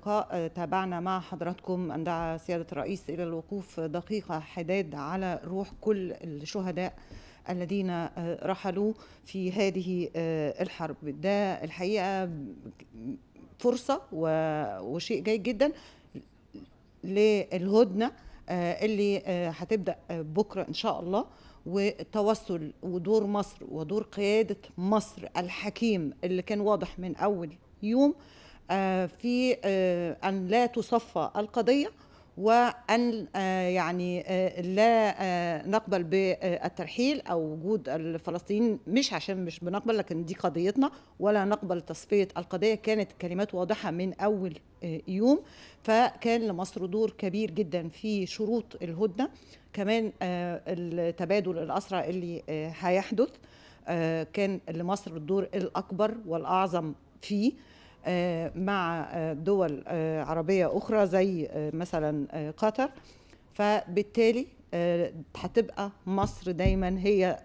اللقاء تابعنا مع حضراتكم أن دعا سيادة الرئيس إلى الوقوف دقيقة حداد على روح كل الشهداء الذين رحلوا في هذه الحرب. ده الحقيقة فرصة وشيء جيد جدا للهدنة اللي هتبدأ بكرة إن شاء الله، والتوسل ودور مصر ودور قيادة مصر الحكيم اللي كان واضح من أول يوم في أن لا تصفى القضية، وأن يعني لا نقبل بالترحيل أو وجود الفلسطينيين، مش بنقبل، لكن دي قضيتنا، ولا نقبل تصفية القضية. كانت كلمات واضحة من أول يوم. فكان لمصر دور كبير جدا في شروط الهدنة، كمان التبادل الأسرى اللي هيحدث كان لمصر الدور الأكبر والأعظم فيه مع دول عربية أخرى زي مثلا قطر. فبالتالي هتبقى مصر دايما هي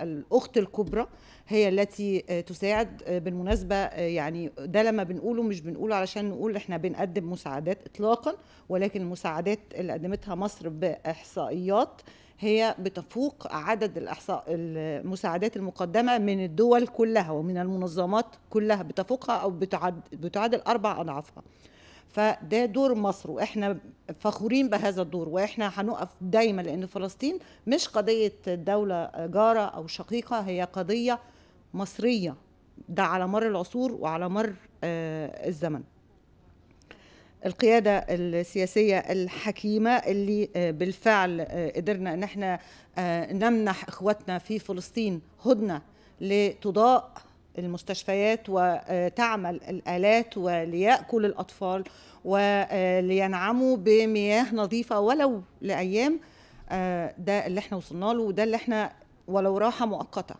الأخت الكبرى، هي التي تساعد. بالمناسبة يعني ده لما بنقوله مش بنقوله علشان نقول احنا بنقدم مساعدات إطلاقا، ولكن المساعدات اللي قدمتها مصر بإحصائيات هي بتفوق عدد المساعدات المقدمة من الدول كلها ومن المنظمات كلها، بتفوقها أو بتعادل 4 أضعافها. فده دور مصر، وإحنا فخورين بهذا الدور، وإحنا هنقف دايما، لأن فلسطين مش قضية دولة جارة أو شقيقة، هي قضية مصرية، ده على مر العصور وعلى مر الزمن. القيادة السياسية الحكيمة اللي بالفعل قدرنا ان احنا نمنح اخواتنا في فلسطين هدنة لتضاء المستشفيات وتعمل الآلات وليأكل الأطفال ولينعموا بمياه نظيفة ولو لأيام. ده اللي احنا وصلنا له، وده اللي احنا ولو راحة مؤقتة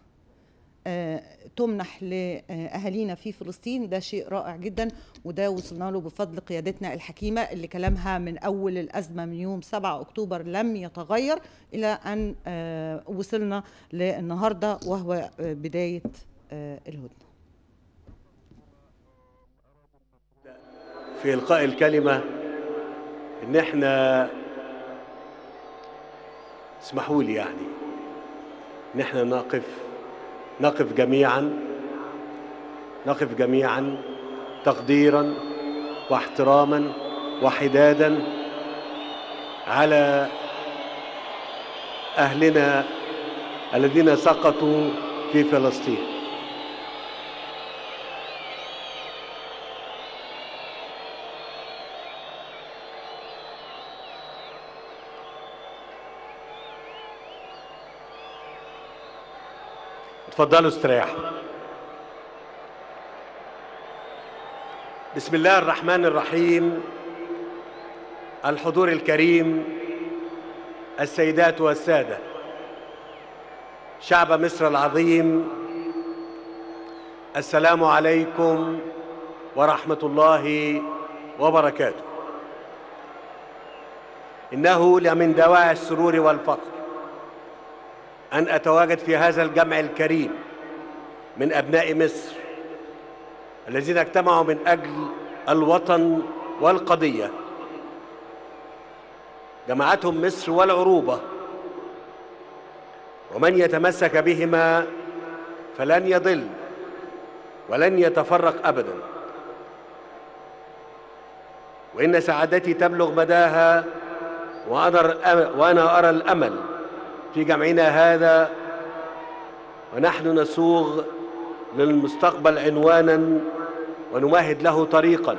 تمنح لأهالينا في فلسطين. ده شيء رائع جدا، وده وصلنا له بفضل قيادتنا الحكيمة اللي كلامها من أول الأزمة من يوم 7 أكتوبر لم يتغير إلى أن وصلنا للنهاردة، وهو بداية الهدنة. في إلقاء الكلمة إن احنا اسمحوا لي يعني إن احنا نقف جميعا تقديرا واحتراما وحدادا على أهلنا الذين سقطوا في فلسطين. اتفضلوا استريحوا. بسم الله الرحمن الرحيم. الحضور الكريم، السيدات والسادة، شعب مصر العظيم، السلام عليكم ورحمة الله وبركاته. إنه لمن دواعي السرور والفخر أن أتواجد في هذا الجمع الكريم من أبناء مصر الذين اجتمعوا من أجل الوطن والقضية. جمعتهم مصر والعروبة، ومن يتمسك بهما فلن يضل ولن يتفرق أبدا. وإن سعادتي تبلغ مداها، وأنا أرى الأمل في جمعنا هذا، ونحن نسوغ للمستقبل عنوانا ونمهد له طريقا.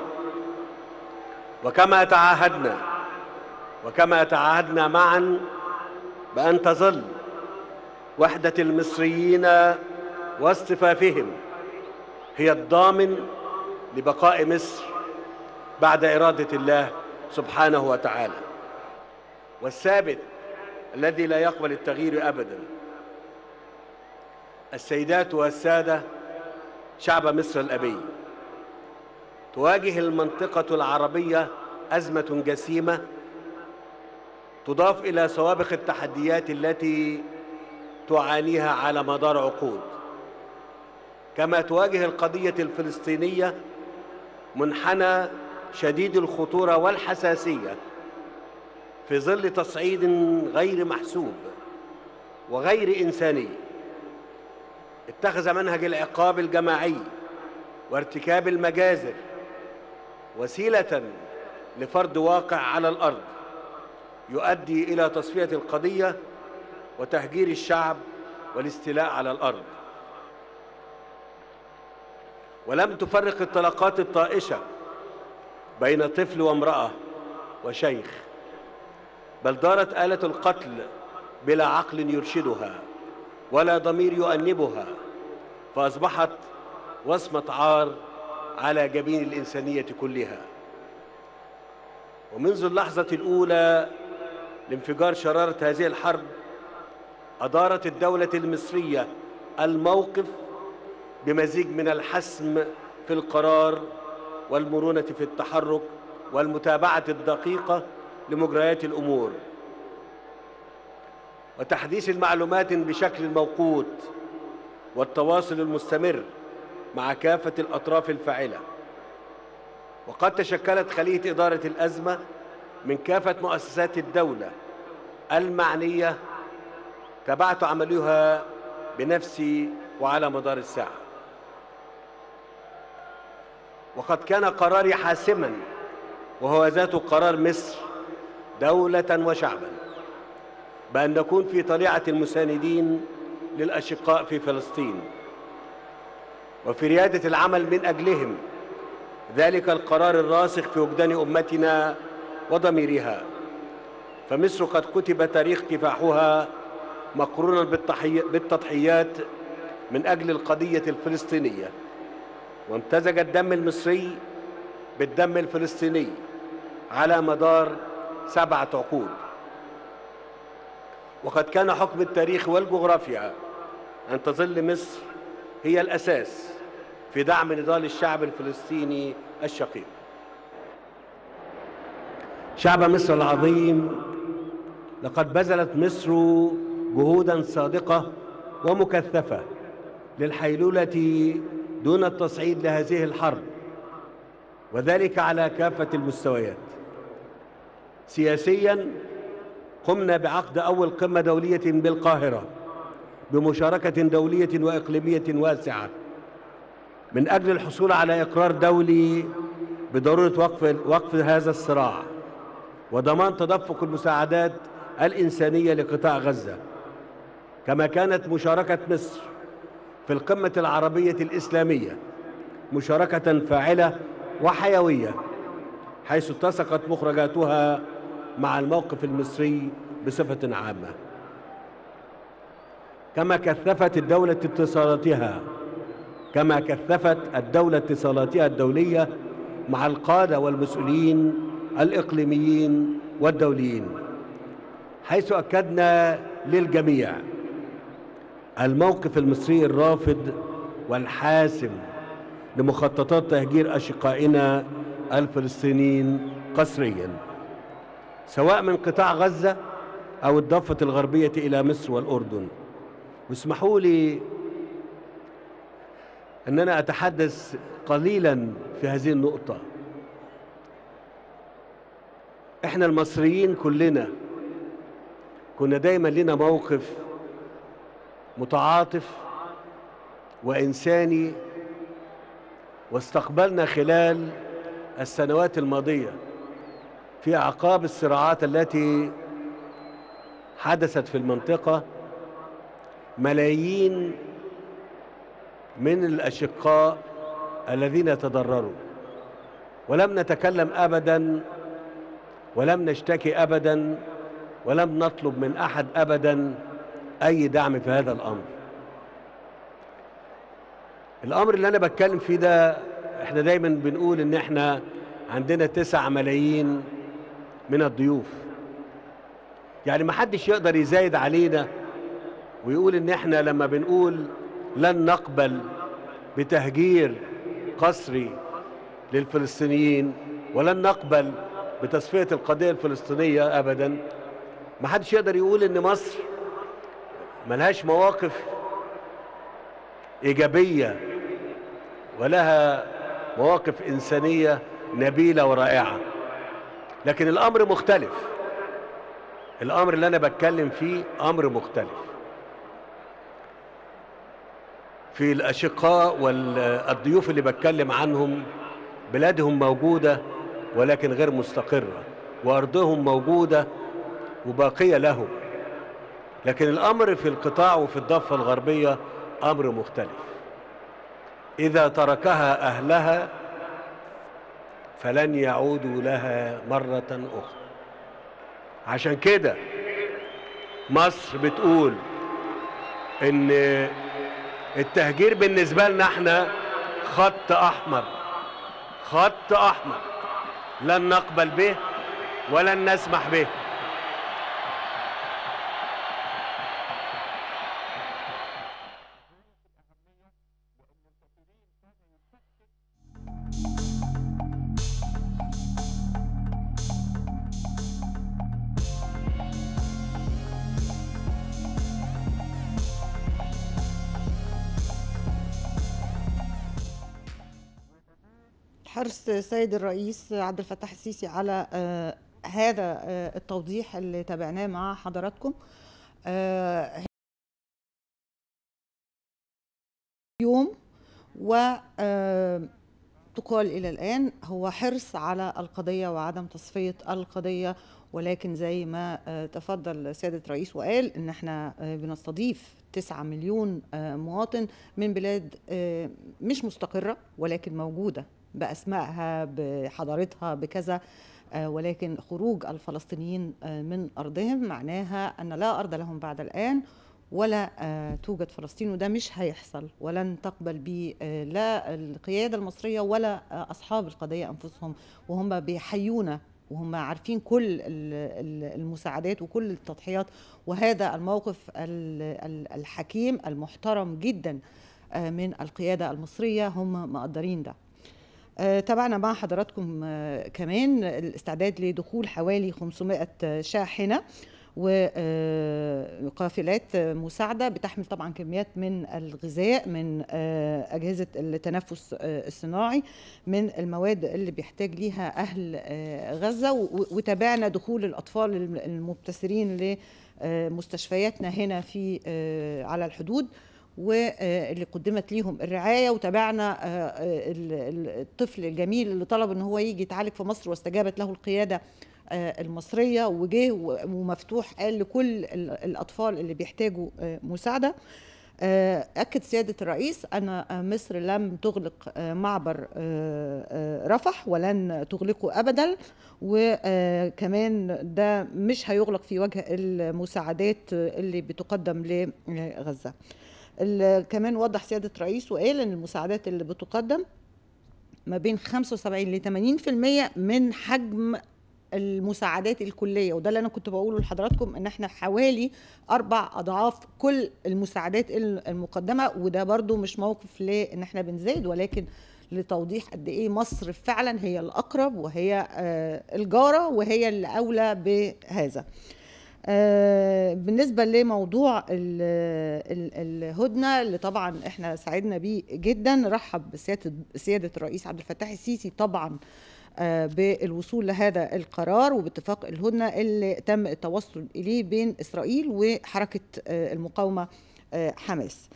وكما تعاهدنا معا بأن تظل وحدة المصريين واصطفافهم هي الضامن لبقاء مصر بعد إرادة الله سبحانه وتعالى، والثابت الذي لا يقبل التغيير أبدا. السيدات والسادة، شعب مصر الأبي، تواجه المنطقة العربية أزمة جسيمة تضاف إلى سوابق التحديات التي تعانيها على مدار عقود. كما تواجه القضية الفلسطينية منحنى شديد الخطورة والحساسية في ظل تصعيد غير محسوب وغير إنساني، اتخذ منهج العقاب الجماعي وارتكاب المجازر وسيلة لفرض واقع على الأرض يؤدي إلى تصفية القضية وتهجير الشعب والاستيلاء على الأرض. ولم تفرق الطلقات الطائشة بين طفل وامرأة وشيخ، بل دارت آلة القتل بلا عقل يرشدها ولا ضمير يؤنبها، فأصبحت وصمة عار على جبين الإنسانية كلها. ومنذ اللحظة الأولى لانفجار شرارة هذه الحرب أدارت الدولة المصرية الموقف بمزيج من الحسم في القرار والمرونة في التحرك والمتابعة الدقيقة لمجريات الأمور وتحديث المعلومات بشكل موقوت والتواصل المستمر مع كافة الأطراف الفاعلة. وقد تشكلت خلية إدارة الأزمة من كافة مؤسسات الدولة المعنية، تابعت عملها بنفسي وعلى مدار الساعة. وقد كان قراري حاسما، وهو ذات قرار مصر دولة وشعبا، بأن نكون في طليعة المساندين للأشقاء في فلسطين وفي ريادة العمل من أجلهم، ذلك القرار الراسخ في وجدان أمتنا وضميرها. فمصر قد كتب تاريخ كفاحها مقرونا بالتضحيات من أجل القضية الفلسطينية، وامتزج الدم المصري بالدم الفلسطيني على مدار 7 عقود. وقد كان حكم التاريخ والجغرافيا أن تظل مصر هي الأساس في دعم نضال الشعب الفلسطيني الشقيق. شعب مصر العظيم، لقد بذلت مصر جهوداً صادقة ومكثفة للحيلولة دون التصعيد لهذه الحرب، وذلك على كافة المستويات. سياسياً، قمنا بعقد أول قمة دولية بالقاهرة بمشاركة دولية وإقليمية واسعة من أجل الحصول على إقرار دولي بضرورة وقف هذا الصراع وضمان تدفق المساعدات الإنسانية لقطاع غزة. كما كانت مشاركة مصر في القمة العربية الإسلامية مشاركة فاعلة وحيوية، حيث اتسقت مخرجاتها مع الموقف المصري بصفة عامة. كما كثفت الدولة اتصالاتها الدولية مع القادة والمسؤولين الإقليميين والدوليين، حيث أكدنا للجميع الموقف المصري الرافض والحاسم لمخططات تهجير أشقائنا الفلسطينيين قسرياً، سواء من قطاع غزة أو الضفة الغربية إلى مصر والأردن. واسمحوا لي أن أنا أتحدث قليلاً في هذه النقطة. إحنا المصريين كلنا كنا دايماً لنا موقف متعاطف وإنساني، واستقبلنا خلال السنوات الماضية في أعقاب الصراعات التي حدثت في المنطقة ملايين من الأشقاء الذين تضرروا، ولم نتكلم أبداً ولم نشتكي أبداً ولم نطلب من أحد أبداً أي دعم في هذا الأمر اللي أنا بتكلم فيه ده. إحنا دايماً بنقول إن إحنا عندنا 9 ملايين من الضيوف، يعني ما حدش يقدر يزايد علينا ويقول إن إحنا لما بنقول لن نقبل بتهجير قسري للفلسطينيين ولن نقبل بتصفية القضية الفلسطينية أبداً، ما حدش يقدر يقول إن مصر ملهاش مواقف إيجابية ولها مواقف إنسانية نبيلة ورائعة. لكن الأمر مختلف، الأمر اللي أنا بتكلم فيه أمر مختلف. في الأشقاء والضيوف اللي بتكلم عنهم بلادهم موجودة ولكن غير مستقرة، وأرضهم موجودة وباقية لهم. لكن الأمر في القطاع وفي الضفة الغربية أمر مختلف. إذا تركها أهلها فلن يعودوا لها مرة أخرى. عشان كده مصر بتقول إن التهجير بالنسبة لنا احنا خط أحمر، خط أحمر لن نقبل به ولن نسمح به. حرص السيد الرئيس عبد الفتاح السيسي على هذا التوضيح اللي تابعناه مع حضراتكم يوم، وتقال إلى الآن هو حرص على القضية وعدم تصفية القضية. ولكن زي ما تفضل سيادة الرئيس وقال إن احنا بنستضيف 9 مليون مواطن من بلاد مش مستقرة ولكن موجودة بأسمائها بحضارتها بكذا، ولكن خروج الفلسطينيين من أرضهم معناها أن لا أرض لهم بعد الآن ولا توجد فلسطين، وده مش هيحصل ولن تقبل به لا القيادة المصرية ولا أصحاب القضية أنفسهم، وهم بيحيونا وهم عارفين كل المساعدات وكل التضحيات. وهذا الموقف الحكيم المحترم جدا من القيادة المصرية، هم مقدرين ده. تابعنا مع حضراتكم كمان الاستعداد لدخول حوالي 500 شاحنة وقافلات مساعدة بتحمل طبعا كميات من الغذاء، من أجهزة التنفس الصناعي، من المواد اللي بيحتاج ليها أهل غزة. وتابعنا دخول الأطفال المبتسرين لمستشفياتنا هنا في على الحدود واللي قدمت ليهم الرعاية. وتابعنا الطفل الجميل اللي طلب ان هو يجي يتعالج في مصر واستجابت له القيادة المصرية وجه ومفتوح قال لكل الأطفال اللي بيحتاجوا مساعدة. أكد سيادة الرئيس أن مصر لم تغلق معبر رفح ولن تغلقه أبدا، وكمان ده مش هيغلق في وجه المساعدات اللي بتقدم لغزة. كمان وضح سيادة الرئيس وقال أن المساعدات اللي بتقدم ما بين 75 ل 80% من حجم المساعدات الكلية، وده اللي أنا كنت بقوله لحضراتكم إن احنا حوالي 4 أضعاف كل المساعدات المقدمة. وده برضو مش موقف لأن احنا بنزايد، ولكن لتوضيح قد إيه مصر فعلا هي الأقرب وهي الجارة وهي اللي أولى بهذا. بالنسبة لموضوع الهدنة اللي طبعا احنا سعدنا بيه جدا، رحب بسيادة الرئيس عبد الفتاح السيسي طبعا بالوصول لهذا القرار وباتفاق الهدنة اللي تم التوصل إليه بين إسرائيل وحركة المقاومة حماس.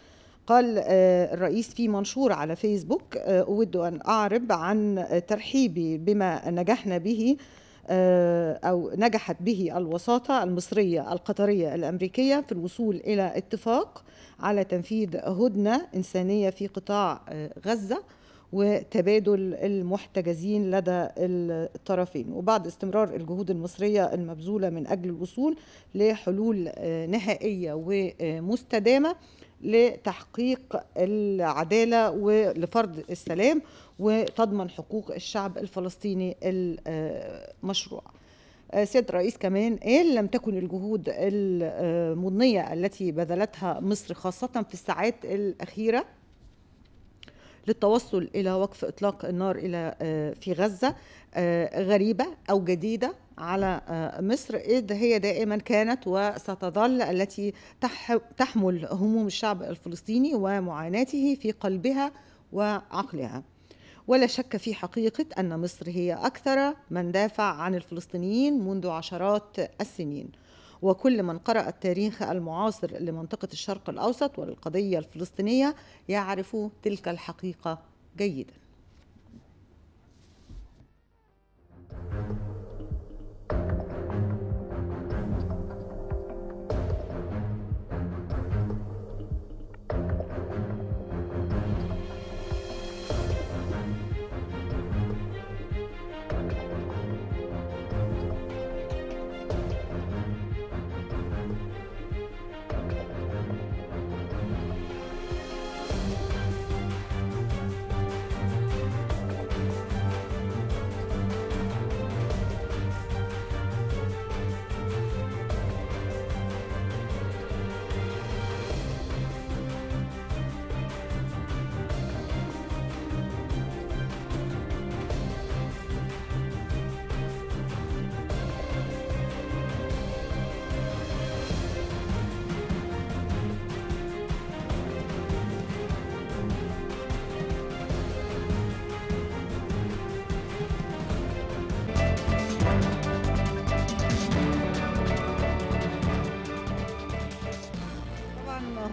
قال الرئيس في منشور على فيسبوك: أود أن أعرب عن ترحيبي بما نجحنا به أو نجحت به الوساطة المصرية القطرية الأمريكية في الوصول إلى اتفاق على تنفيذ هدنة إنسانية في قطاع غزة وتبادل المحتجزين لدى الطرفين، وبعد استمرار الجهود المصرية المبذولة من أجل الوصول لحلول نهائية ومستدامة لتحقيق العدالة ولفرض السلام وتضمن حقوق الشعب الفلسطيني المشروع. سيادة الرئيس كمان قال: لم تكن الجهود المضنية التي بذلتها مصر خاصة في الساعات الأخيرة للتوصل إلى وقف إطلاق النار في غزة غريبة أو جديدة على مصر، إذ هي دائما كانت وستظل التي تحمل هموم الشعب الفلسطيني ومعاناته في قلبها وعقلها. ولا شك في حقيقة أن مصر هي أكثر من دافع عن الفلسطينيين منذ عشرات السنين، وكل من قرأ التاريخ المعاصر لمنطقة الشرق الأوسط وللقضية الفلسطينية يعرف تلك الحقيقة جيدا.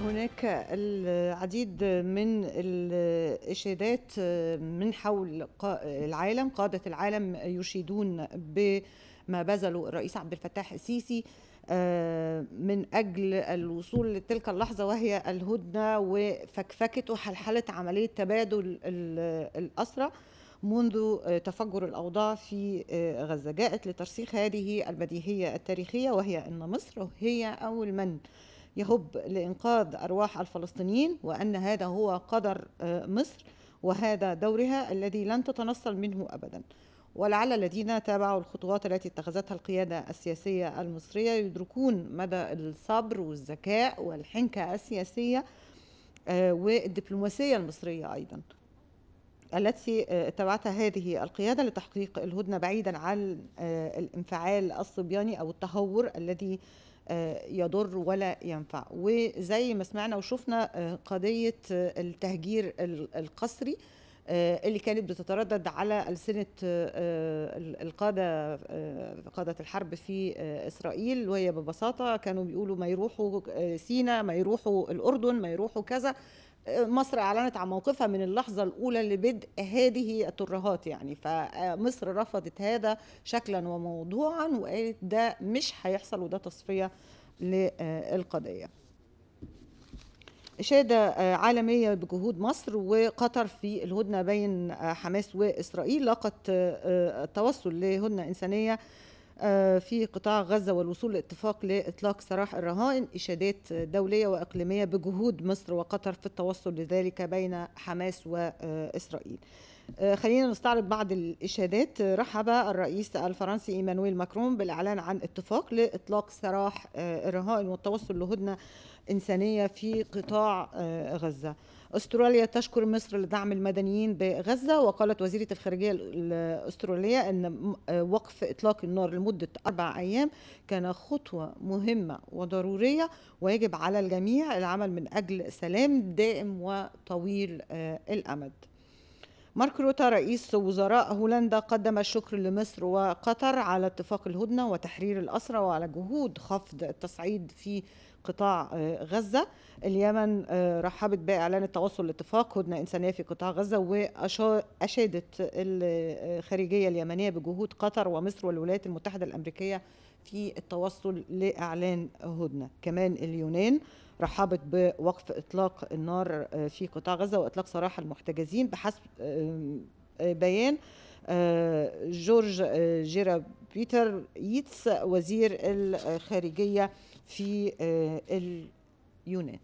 هناك العديد من الإشادات من حول العالم، قادة العالم يشيدون بما بذله الرئيس عبد الفتاح السيسي من أجل الوصول لتلك اللحظة، وهي الهدنة وفكفكة وحلحلة عملية تبادل الأسرى منذ تفجر الأوضاع في غزة. جاءت لترسيخ هذه البديهية التاريخية، وهي أن مصر هي أول من يهب لإنقاذ أرواح الفلسطينيين، وأن هذا هو قدر مصر وهذا دورها الذي لن تتنصل منه أبدا. ولعل الذين تابعوا الخطوات التي اتخذتها القيادة السياسية المصرية يدركون مدى الصبر والذكاء والحنكة السياسية والدبلوماسية المصرية أيضا التي اتبعتها هذه القيادة لتحقيق الهدنة، بعيدا عن الانفعال الصبياني أو التهور الذي يضر ولا ينفع. وزي ما سمعنا وشفنا قضية التهجير القسري اللي كانت بتتردد على ألسنة قادة الحرب في إسرائيل، وهي ببساطة كانوا بيقولوا ما يروحوا سيناء، ما يروحوا الأردن، ما يروحوا كذا. مصر أعلنت عن موقفها من اللحظة الأولى لبدء هذه الترهات يعني، فمصر رفضت هذا شكلا وموضوعا وقالت ده مش هيحصل وده تصفية للقضية. إشادة عالمية بجهود مصر وقطر في الهدنة بين حماس وإسرائيل، لقت التوصل لهدنة إنسانية في قطاع غزة والوصول لاتفاق لإطلاق سراح الرهائن. إشادات دولية وإقليمية بجهود مصر وقطر في التوصل لذلك بين حماس وإسرائيل. خلينا نستعرض بعض الإشادات. رحب الرئيس الفرنسي إيمانويل ماكرون بالإعلان عن اتفاق لإطلاق سراح الرهائن والتوصل لهدنة إنسانية في قطاع غزة. أستراليا تشكر مصر لدعم المدنيين بغزة، وقالت وزيرة الخارجية الأسترالية أن وقف إطلاق النار لمدة 4 أيام كان خطوة مهمة وضرورية، ويجب على الجميع العمل من أجل سلام دائم وطويل الأمد. مارك روتا رئيس وزراء هولندا قدم الشكر لمصر وقطر على اتفاق الهدنة وتحرير الأسرى وعلى جهود خفض التصعيد في قطاع غزة. اليمن رحبت بإعلان التوصل لاتفاق هدنة إنسانية في قطاع غزة، وأشادت الخارجية اليمنية بجهود قطر ومصر والولايات المتحدة الأمريكية في التوصل لإعلان هدنة. كمان اليونان رحبت بوقف إطلاق النار في قطاع غزة وإطلاق سراح المحتجزين بحسب بيان جورج جيرا بيتر ييتس وزير الخارجية في اليونان.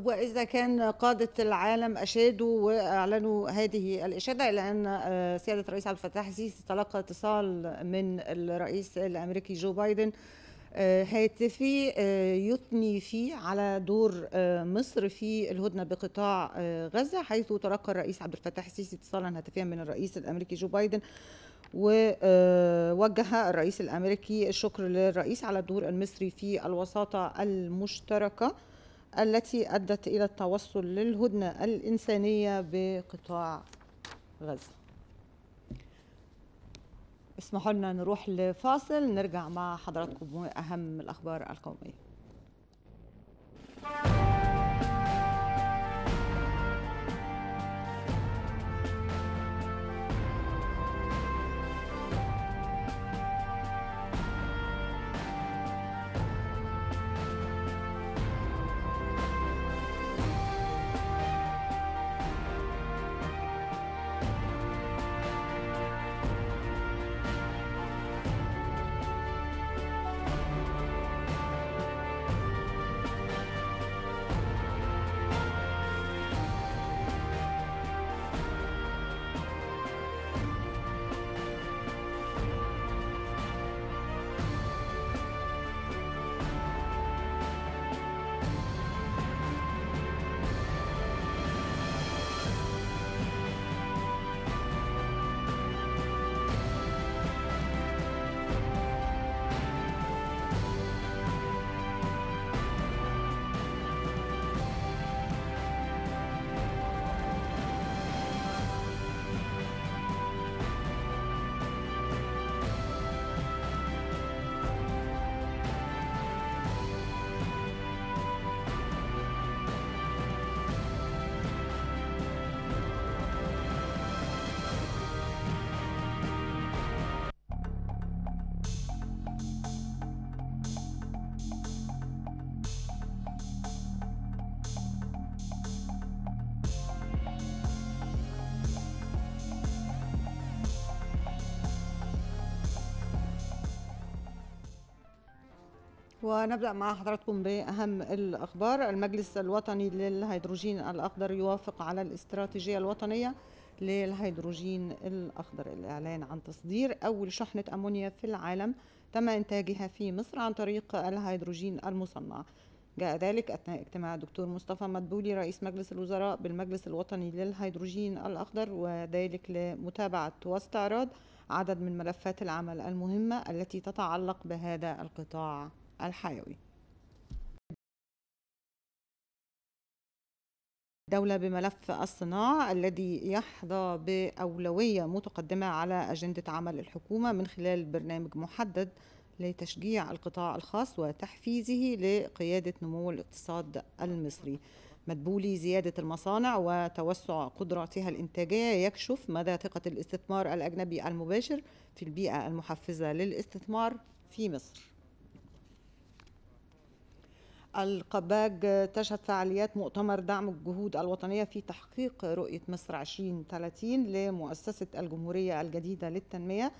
وإذا كان قادة العالم أشادوا وأعلنوا هذه الإشادة، إلا أن سيادة الرئيس عبد الفتاح السيسي تلقى اتصال من الرئيس الأمريكي جو بايدن هاتفي يثني فيه على دور مصر في الهدنة بقطاع غزة، حيث تلقى الرئيس عبد الفتاح السيسي اتصالا هاتفيا من الرئيس الأمريكي جو بايدن، ووجه الرئيس الأمريكي الشكر للرئيس على الدور المصري في الوساطة المشتركة التي أدت إلى التوصل للهدنة الإنسانية بقطاع غزة. اسمحوا لنا نروح لفاصل، نرجع مع حضراتكم وأهم الأخبار القومية. ونبدأ مع حضراتكم بأهم الأخبار. المجلس الوطني للهيدروجين الأخضر يوافق على الاستراتيجية الوطنية للهيدروجين الأخضر، الإعلان عن تصدير أول شحنة أمونيا في العالم تم إنتاجها في مصر عن طريق الهيدروجين المصنع. جاء ذلك أثناء اجتماع الدكتور مصطفى مدبولي رئيس مجلس الوزراء بالمجلس الوطني للهيدروجين الأخضر، وذلك لمتابعة واستعراض عدد من ملفات العمل المهمة التي تتعلق بهذا القطاع الحيوي. الدولة بملف الصناعة الذي يحظى بأولوية متقدمة على أجندة عمل الحكومة من خلال برنامج محدد لتشجيع القطاع الخاص وتحفيزه لقيادة نمو الاقتصاد المصري. مدبولي زيادة المصانع وتوسع قدراتها الإنتاجية يكشف مدى ثقة الاستثمار الأجنبي المباشر في البيئة المحفزة للاستثمار في مصر. القباج تشهد فعاليات مؤتمر دعم الجهود الوطنية في تحقيق رؤية مصر 2030 لمؤسسة الجمهورية الجديدة للتنمية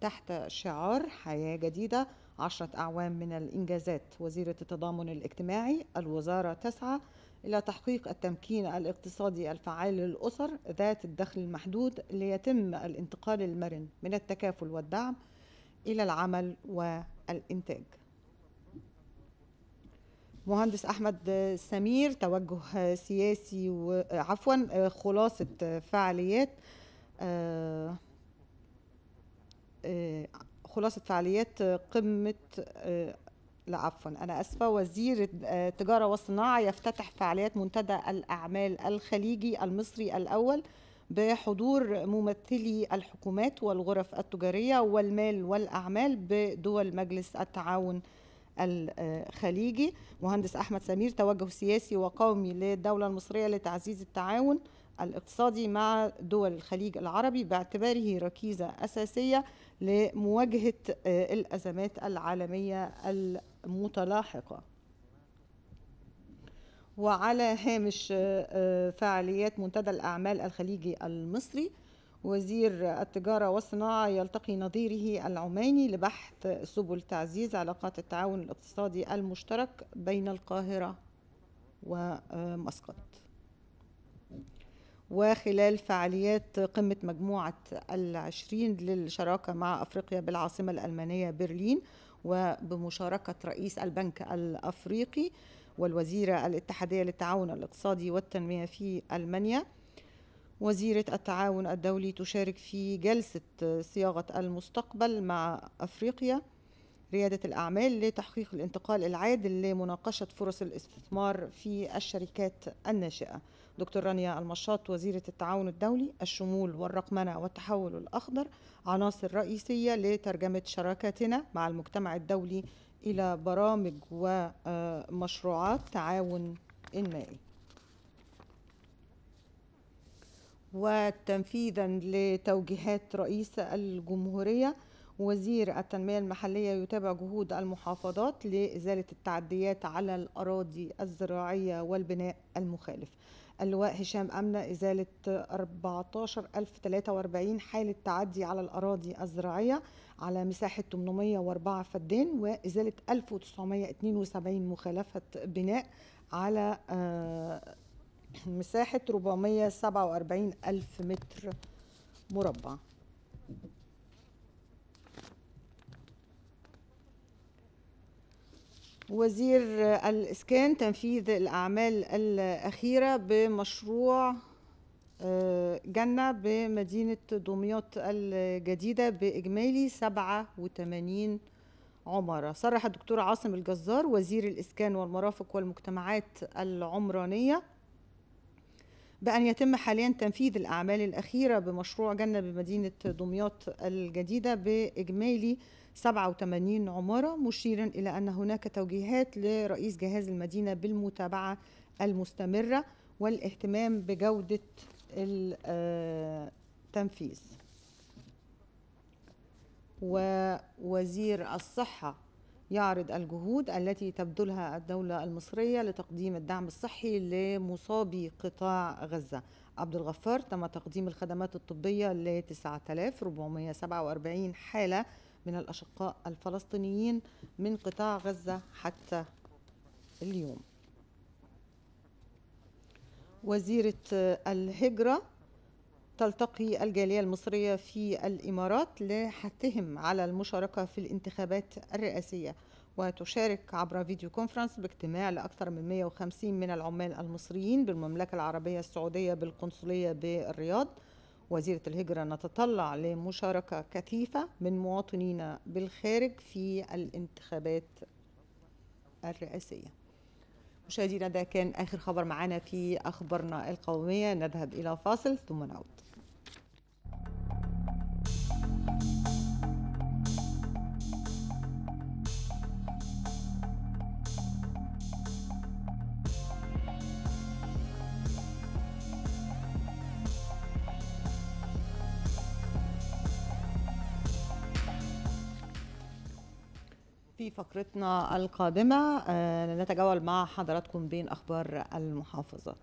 تحت شعار حياة جديدة 10 أعوام من الإنجازات. وزيرة التضامن الاجتماعي الوزارة تسعى إلى تحقيق التمكين الاقتصادي الفعال للأسر ذات الدخل المحدود ليتم الانتقال المرن من التكافل والدعم إلى العمل والإنتاج. مهندس أحمد سمير توجه سياسي خلاصة فعاليات قمة وزير التجارة والصناعة يفتتح فعاليات منتدى الأعمال الخليجي المصري الأول بحضور ممثلي الحكومات والغرف التجارية والمال والأعمال بدول مجلس التعاون الخليجي. مهندس أحمد سمير توجه سياسي وقومي للدولة المصرية لتعزيز التعاون الاقتصادي مع دول الخليج العربي باعتباره ركيزة أساسية لمواجهة الأزمات العالمية المتلاحقة. وعلى هامش فعاليات منتدى الأعمال الخليجي المصري، وزير التجارة والصناعة يلتقي نظيره العماني لبحث سبل تعزيز علاقات التعاون الاقتصادي المشترك بين القاهرة ومسقط. وخلال فعاليات قمة مجموعة 20 للشراكة مع أفريقيا بالعاصمة الألمانية برلين، وبمشاركة رئيس البنك الأفريقي والوزيرة الاتحادية للتعاون الاقتصادي والتنمية في ألمانيا، وزيرة التعاون الدولي تشارك في جلسة صياغة المستقبل مع أفريقيا ريادة الأعمال لتحقيق الانتقال العادل لمناقشة فرص الاستثمار في الشركات الناشئة. دكتور رانيا المشاط وزيرة التعاون الدولي، الشمول والرقمنة والتحول الأخضر عناصر رئيسية لترجمة شراكاتنا مع المجتمع الدولي إلى برامج ومشروعات تعاون إنمائي. وتنفيذا لتوجيهات رئيس الجمهورية، وزير التنمية المحلية يتابع جهود المحافظات لإزالة التعديات على الأراضي الزراعية والبناء المخالف. اللواء هشام أمنة إزالة 14,043 حالة تعدي على الأراضي الزراعية على مساحة 804 فدان، وإزالة 1972 مخالفة بناء على مساحة 447 ألف متر مربع. وزير الإسكان تنفيذ الأعمال الأخيرة بمشروع جنة بمدينة دمياط الجديدة بإجمالي 87 عمارة. صرح الدكتور عاصم الجزار وزير الإسكان والمرافق والمجتمعات العمرانية بأن يتم حاليا تنفيذ الأعمال الأخيرة بمشروع جنة بمدينة دمياط الجديدة بإجمالي 87 عمارة، مشيرا إلى أن هناك توجيهات لرئيس جهاز المدينة بالمتابعة المستمرة والاهتمام بجودة التنفيذ. ووزير الصحة يعرض الجهود التي تبذلها الدولة المصرية لتقديم الدعم الصحي لمصابي قطاع غزة. عبد الغفار تم تقديم الخدمات الطبية ل 9447 حالة من الأشقاء الفلسطينيين من قطاع غزة حتى اليوم. وزيرة الهجرة تلتقي الجالية المصرية في الإمارات لحثهم على المشاركة في الانتخابات الرئاسية، وتشارك عبر فيديو كونفرنس باجتماع لأكثر من 150 من العمال المصريين بالمملكة العربية السعودية بالقنصلية بالرياض. وزيرة الهجرة نتطلع لمشاركة كثيفة من مواطنينا بالخارج في الانتخابات الرئاسية. مشاهدينا، ده كان آخر خبر معنا في أخبارنا القومية. نذهب إلى فاصل ثم نعود. في فقرتنا القادمة نتجول مع حضراتكم بين أخبار المحافظات.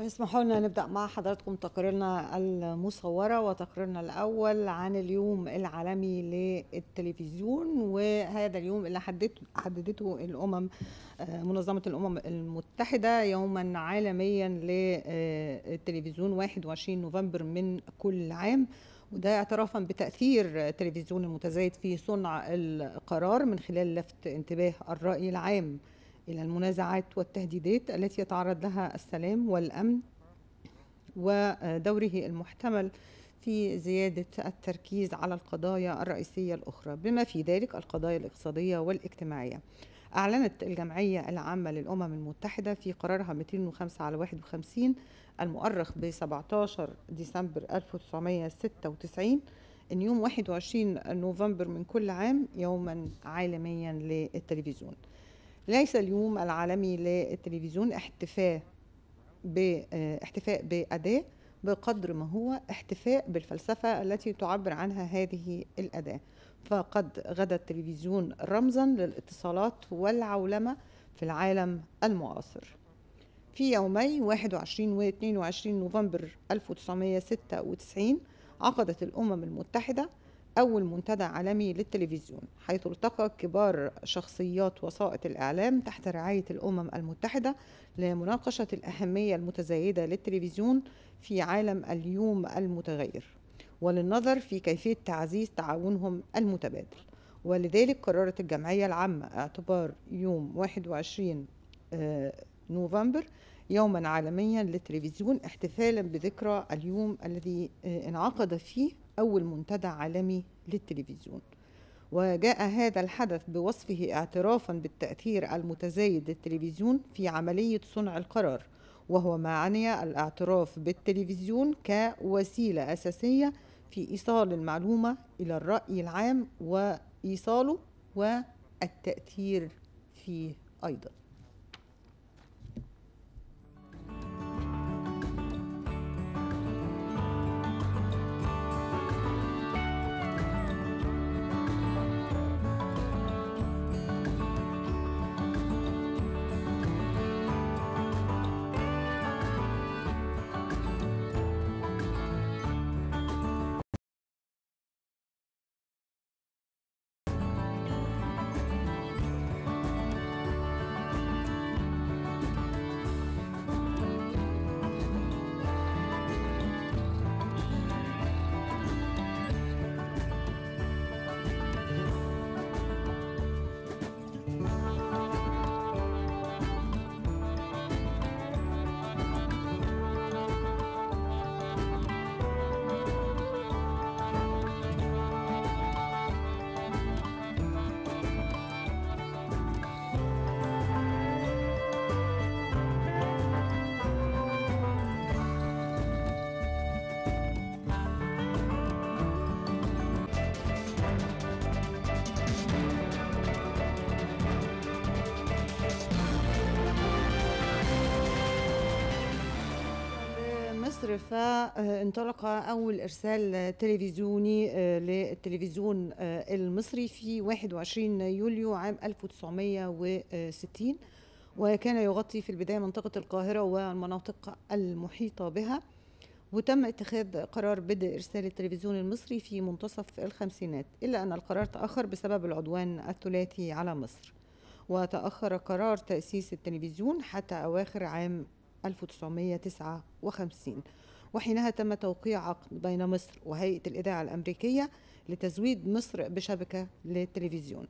اسمحوا لنا نبدأ مع حضراتكم تقريرنا المصورة، وتقريرنا الأول عن اليوم العالمي للتلفزيون. وهذا اليوم اللي حددته منظمة الأمم المتحدة يوما عالميا للتلفزيون 21 نوفمبر من كل عام، وده اعترافا بتأثير التلفزيون المتزايد في صنع القرار من خلال لفت انتباه الرأي العام إلى المنازعات والتهديدات التي يتعرض لها السلام والأمن، ودوره المحتمل في زيادة التركيز على القضايا الرئيسية الأخرى بما في ذلك القضايا الاقتصادية والاجتماعية. أعلنت الجمعية العامة للأمم المتحدة في قرارها 205/51 المؤرخ ب 17 ديسمبر 1996 أن يوم 21 نوفمبر من كل عام يوما عالميا للتلفزيون. ليس اليوم العالمي للتلفزيون احتفاء بأداة بقدر ما هو احتفاء بالفلسفة التي تعبر عنها هذه الأداة، فقد غدا التلفزيون رمزا للاتصالات والعولمة في العالم المعاصر. في يومي 21 و 22 نوفمبر 1996 عقدت الأمم المتحدة أول منتدى عالمي للتلفزيون، حيث التقى كبار شخصيات وسائط الإعلام تحت رعاية الأمم المتحدة لمناقشة الأهمية المتزايدة للتلفزيون في عالم اليوم المتغير، وللنظر في كيفية تعزيز تعاونهم المتبادل. ولذلك قررت الجمعية العامة اعتبار يوم 21 نوفمبر يوما عالميا للتلفزيون احتفالا بذكرى اليوم الذي انعقد فيه أول منتدى عالمي للتلفزيون. وجاء هذا الحدث بوصفه اعترافا بالتأثير المتزايد للتلفزيون في عملية صنع القرار، وهو معني الاعتراف بالتلفزيون كوسيلة أساسية في إيصال المعلومة إلى الرأي العام وإيصاله والتأثير فيه أيضا. فانطلق أول إرسال تلفزيوني للتلفزيون المصري في 21 يوليو عام 1960، وكان يغطي في البداية منطقة القاهرة والمناطق المحيطة بها، وتم اتخاذ قرار بدء إرسال التلفزيون المصري في منتصف الخمسينات، إلا أن القرار تأخر بسبب العدوان الثلاثي على مصر، وتأخر قرار تأسيس التلفزيون حتى أواخر عام 1959، وحينها تم توقيع عقد بين مصر وهيئة الإذاعة الأمريكية لتزويد مصر بشبكة للتلفزيون،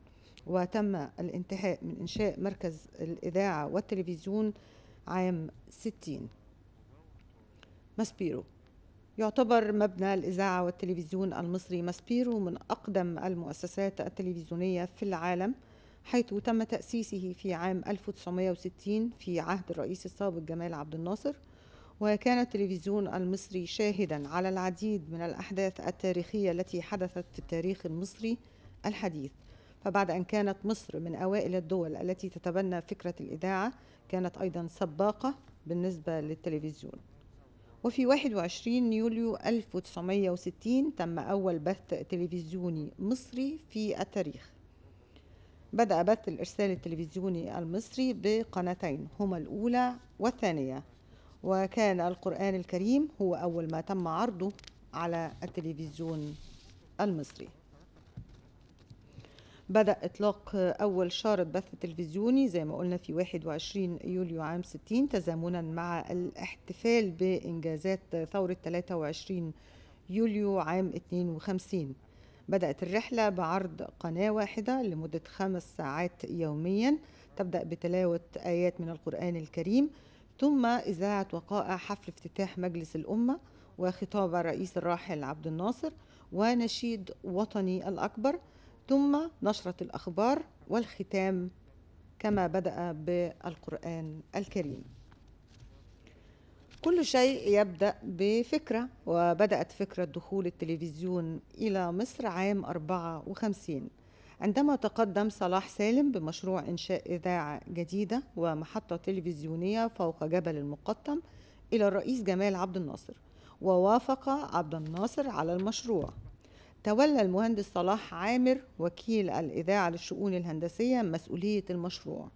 وتم الانتهاء من إنشاء مركز الإذاعة والتلفزيون عام 60. ماسبيرو يعتبر مبنى الإذاعة والتلفزيون المصري ماسبيرو من أقدم المؤسسات التلفزيونية في العالم، حيث تم تأسيسه في عام 1960 في عهد الرئيس السابق جمال عبد الناصر، وكان التلفزيون المصري شاهدا على العديد من الأحداث التاريخية التي حدثت في التاريخ المصري الحديث. فبعد أن كانت مصر من أوائل الدول التي تتبنى فكرة الإذاعة، كانت أيضا سباقة بالنسبة للتلفزيون. وفي 21 يوليو 1960 تم أول بث تلفزيوني مصري في التاريخ. بدأ بث الإرسال التلفزيوني المصري بقناتين هما الأولى والثانية، وكان القرآن الكريم هو أول ما تم عرضه على التلفزيون المصري. بدأ إطلاق أول شارة بث تلفزيوني زي ما قلنا في 21 يوليو عام 60 تزامنا مع الاحتفال بإنجازات ثورة 23 يوليو عام 52. بدأت الرحلة بعرض قناة واحدة لمدة 5 ساعات يوميا تبدأ بتلاوة آيات من القرآن الكريم، ثم إذاعة وقائع حفل افتتاح مجلس الأمة وخطاب الرئيس الراحل عبد الناصر ونشيد وطني الأكبر، ثم نشرة الأخبار والختام كما بدأ بالقرآن الكريم. كل شيء يبدأ بفكرة، وبدأت فكرة دخول التلفزيون إلى مصر عام 54 عندما تقدم صلاح سالم بمشروع إنشاء إذاعة جديدة ومحطة تلفزيونية فوق جبل المقطم إلى الرئيس جمال عبد الناصر، ووافق عبد الناصر على المشروع. تولى المهندس صلاح عامر وكيل الإذاعة للشؤون الهندسية مسؤولية المشروع،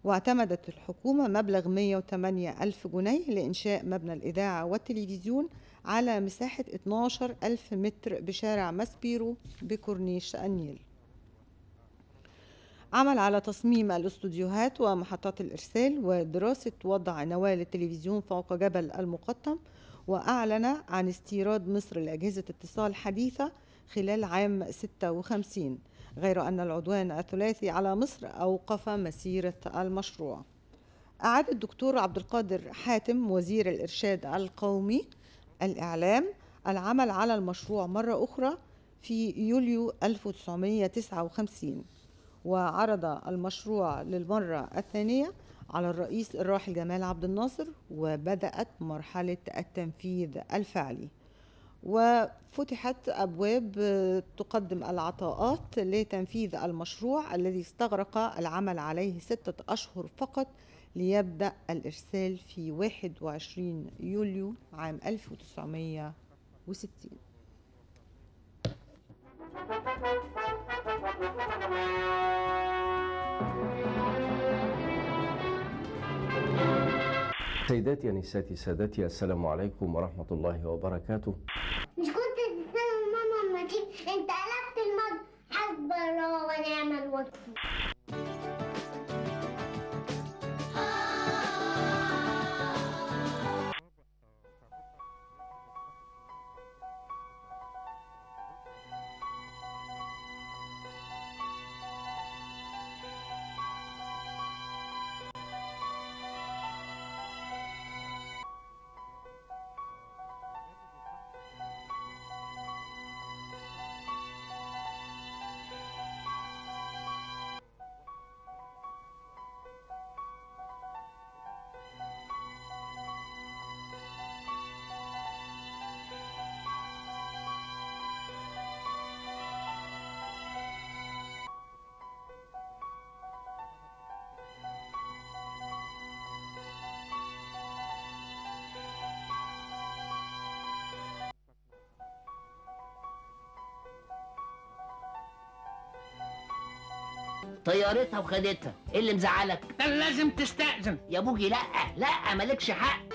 واعتمدت الحكومة مبلغ 108 ألف جنيه لإنشاء مبنى الإذاعة والتلفزيون على مساحة 12 ألف متر بشارع ماسبيرو بكورنيش النيل. عمل على تصميم الاستوديوهات ومحطات الإرسال ودراسة وضع نوال التلفزيون فوق جبل المقطم، وأعلن عن استيراد مصر لأجهزة اتصال حديثة خلال عام 56، غير أن العدوان الثلاثي على مصر أوقف مسيرة المشروع. أعاد الدكتور عبد القادر حاتم وزير الإرشاد القومي الإعلام العمل على المشروع مرة أخرى في يوليو 1959، وعرض المشروع للمرة الثانية على الرئيس الراحل جمال عبد الناصر، وبدأت مرحلة التنفيذ الفعلي، وفتحت أبواب تقدم العطاءات لتنفيذ المشروع الذي استغرق العمل عليه 6 أشهر فقط ليبدأ الإرسال في 21 يوليو عام 1960. سيداتي أنساتي سادتي، السلام عليكم ورحمة الله وبركاته. مش كنت تستنى ماما لما تيجي؟ انت قلبت المج. حسب الله ونعم الوكيل. طيارتها وخدتها، ايه اللي مزعلك؟ ده لازم تستأذن. يا بوجي لا لا، مالكش حق.